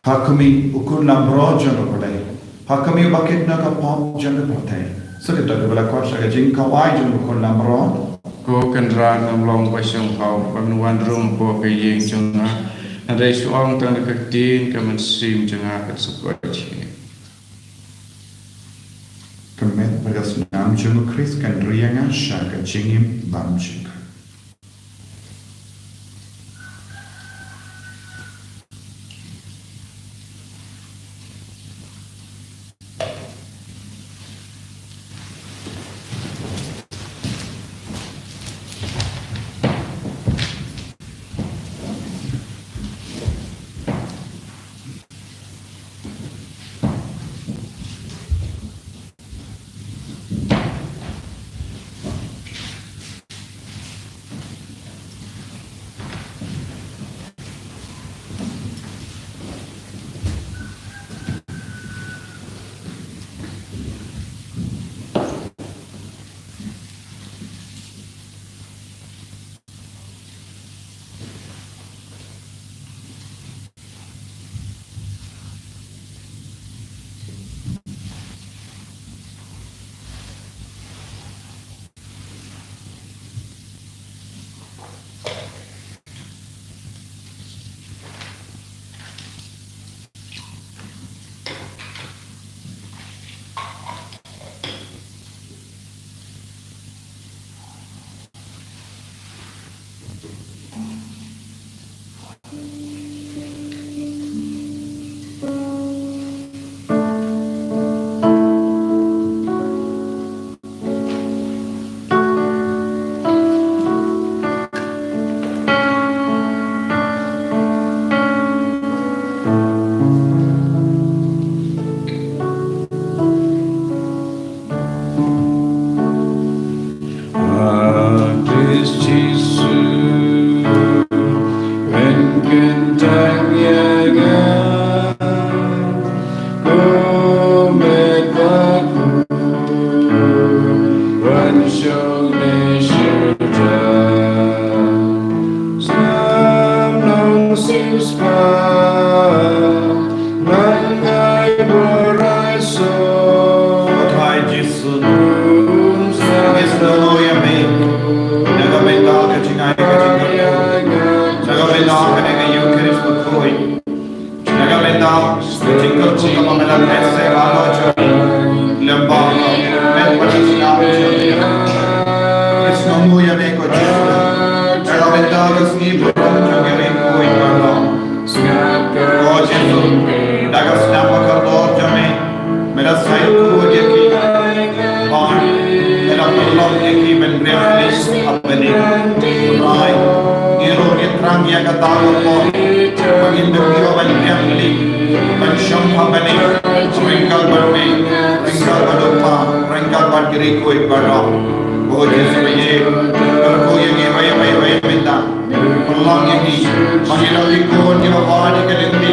Ha khmih u khun langbrot jong U Blei, ha khmih uba kit na ka pop jong ka pyrthei. Sa kito kiba la khot sha ka jingkhawai jong u khun langbrot. Ko Kynrad, ngam long ba shong haoid ban wan rung hapoh ka ïing jong nga, hynrei shu ong tang da ka ktien, ka mynsiem jong nga kan sa koit sha. Ka met bad ka snam jong U Khrist kan ri ïa nga sha ka jingim bymjukut. Jisu, men kyntang ïa nga, ko met bad u, wan shong ne shirta. Sam nong singspa, man ngai borai so. Ko Trai Jisu, ngi sngewnguh ïa me na ka bynta ka jingai ka jingkyrkhu, na ka bynta kane ka Ïukharist bakhuid, na ka bynta ka jingkyrkhu kaba me la leh seh halor jong ngi, lem bad ka met bad ka sngap jong ngi. Ngi sngewnguh ïa me ko Jisu na ka bynta ka sngi burom jong ngi ri khuid baroh. Ko Jisu, da ka snam bakordor jong me, me la saikhot ïa ki, bad me la pynlong ïa ki ban riam kylli ha bneng. Trai, ngi ruh ngi thrang ïa kata ka por ba ngin da ïoh ban riam kylli, ban shong ha bneng ryngkat bad me, ryngkat bad u Kpa, ryngkat bad ki ri khuid baroh. Ko Jisu, kyrkhu ïa ngi, ïa ngi, ïa ngi mynta. Pynlong ïa ngi ba ngi long ki khun kiba bor ïa ka lynti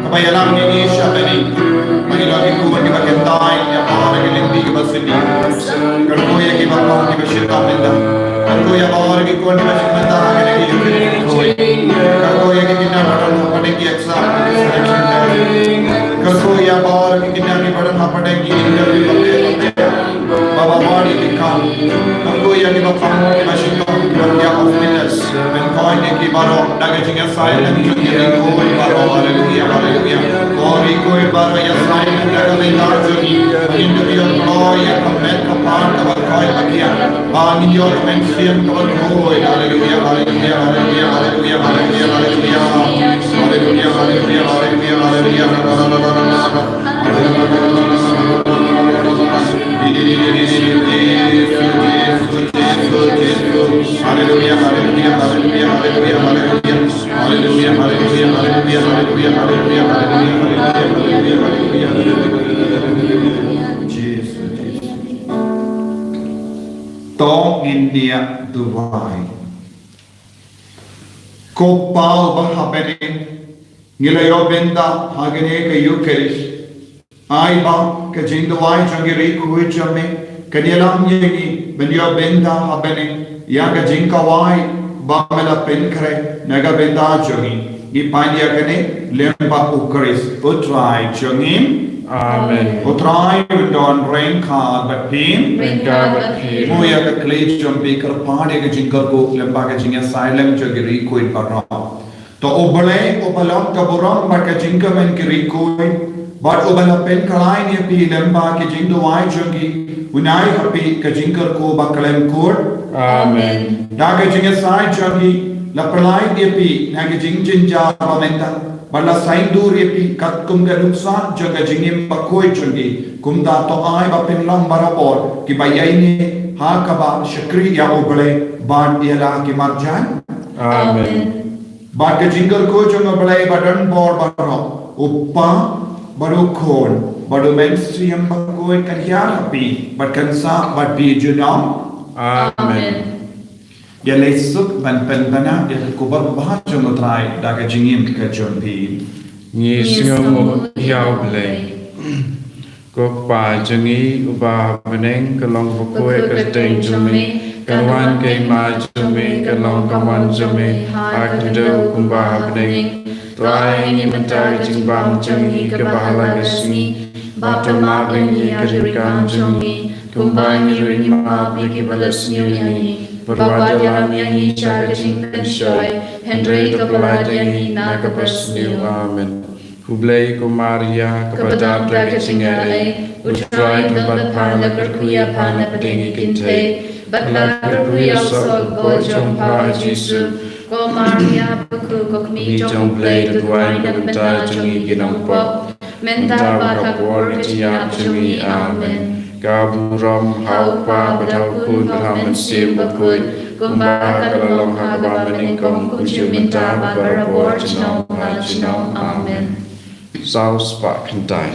kaba ïalam ïa ngi sha bneng. Ba ngi long ki khun kiba kyntang ïa baroh ki lynti kiba sniew. Kyrkhu ïa kiba pang kiba shitom mynta. Kyrkhu ïa baroh ki khun kiba shim bynta ha kane ka Ïukharist. Kyrkhu ïa ki khynnah ba don hapdeng ki exam, ki selection test. Kyrkhu ïa baroh ki khynnah kiba don hapdeng ki interview bapher bapher. Baba, wad ïa ki kam. Kyrkhu ïa kiba pang kiba shitom kiba thiah hospital. Men koit ïa ki baroh da ka jingïasaid lem jong ki ri khuid baroh. Haleluia, haleluia. Ko ri khuid baroh, ïasaid lem da ka bynta jong ki. Ngin da ïoh kloi ïa ka met ka phad kaba koit ba thiah. Ba ngin ïoh ka mynsiem kaba khuid. Haleluia, haleluia, haleluia, haleluia, haleluia, haleluia. Haleluia, haleluia, haleluia, haleluia. To ngin ïa duwai. Ko Pa uba ha bneng, ngi la ïoh bynta ha kane ka Ïukharist. Ai ba ka jingduwai jong ki ri khuid jong me kan ïalam ïa ngi ban ïoh bynta ha bneng ïa ka jingkawai ba me la pynkhreh na ka bynta jong ngi. Ngi pan ïa kane lem bad U Khrist U Trai jong ngi. Amen. U Trai un don ryngkat bad phi. Ryngkat bad phi. Mo ïa ka khlieh jong phi, kyrpad ïa ka jingkyrkhu lem bad ka jingïasaid lem jong ki ri khuid baroh. To U Blei uba long ka burom bad ka jingkmen ki ri khuid, bad uba la pynkhlaiñ ïa phi lem bad ki jingduwai jong ki, un ai ha phi ka jingkyrkhu ba khlem kut. Amen. Da ka jingïasaid jong ki la pynlait ïa phi na ka jingjynjar ba mynta, bad la saiñdur ïa phi katkum ka nuksa jong ka jingim bakhuid jong ki. Kumta to ai ba phin long barabor kiba ïaineh ha kaba shakri ïa U Blei bad ïa la ki marjan. Amen. Bad ka jingkyrkhu jong U Blei ba don bor baroh, U Kpa, bad U Khun, bad U Mynsiem Bakhuid kan hiar ha phi bad kan sah bad phi junom. Amen. Ïa leit suk ban pynbna ïa ka khubor babha jong U Trai da ka jingim ka jong phi. Ngi sngewnguh ïa U Blei. Ko Kpa jong ngi uba ha bneng, ka long bakhuid ka kyrteng jong me, kan wan ka hima jong me, kan long ka mon jong me ha ka khyndew kumba ha bneng. To ai ngi mynta ka jingbam jong ngi kaba ha la ka sngi, bad to map ïa ngi ïa ka jingkam jong ngi, kumba ngi ruh ngi map ïa kiba la sniew ïa ngi. Bad wat ïalam ïa ngi sha ka jingpynshoi, hynrei to pyllait ïa ngi na kaba sniew. Amen. Khublei ko Maria, kaba dap da ka jingai ei, U Trai u don bad pha, la kyrkhu ïa pha na pdeng ki kynthei, bad la kyrkhu ïa u soh ka kpoh jong pha U Jisu. Ko Maria bakhuid, ko kmie jong U Blei, to duwai na ka bynta jong ngi ki nongpop, mynta bad ha ka por ka jingïap jong ngi. Amen. Ka burom ha U Kpa bad ha U Khun bad ha U Mynsiem Bakhuid, kumba ka la long ha kaba mynnyngkong, kumjuh mynta bad barabor, junom ha junom. Amen. Saw spah kynthai.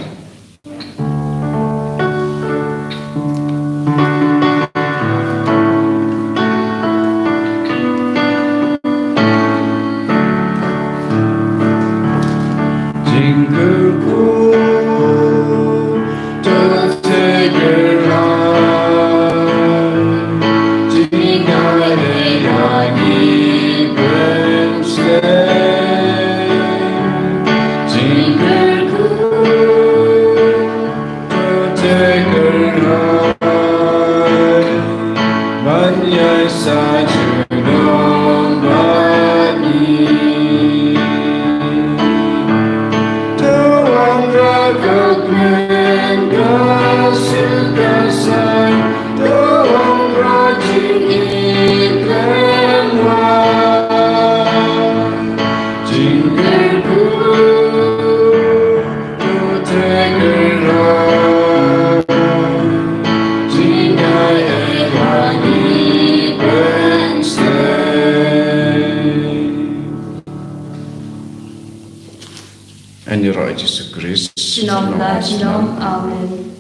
sa junom bad ngi. To wanrah ka kmen ka sil ka saiñ, to wanrah jingïeit khlem wai, jingkyrkhu, to trei kyrhai, jingaiei ha ngi pynslem. Ïaroh Jisu Khrist. Junom la junom. Amen.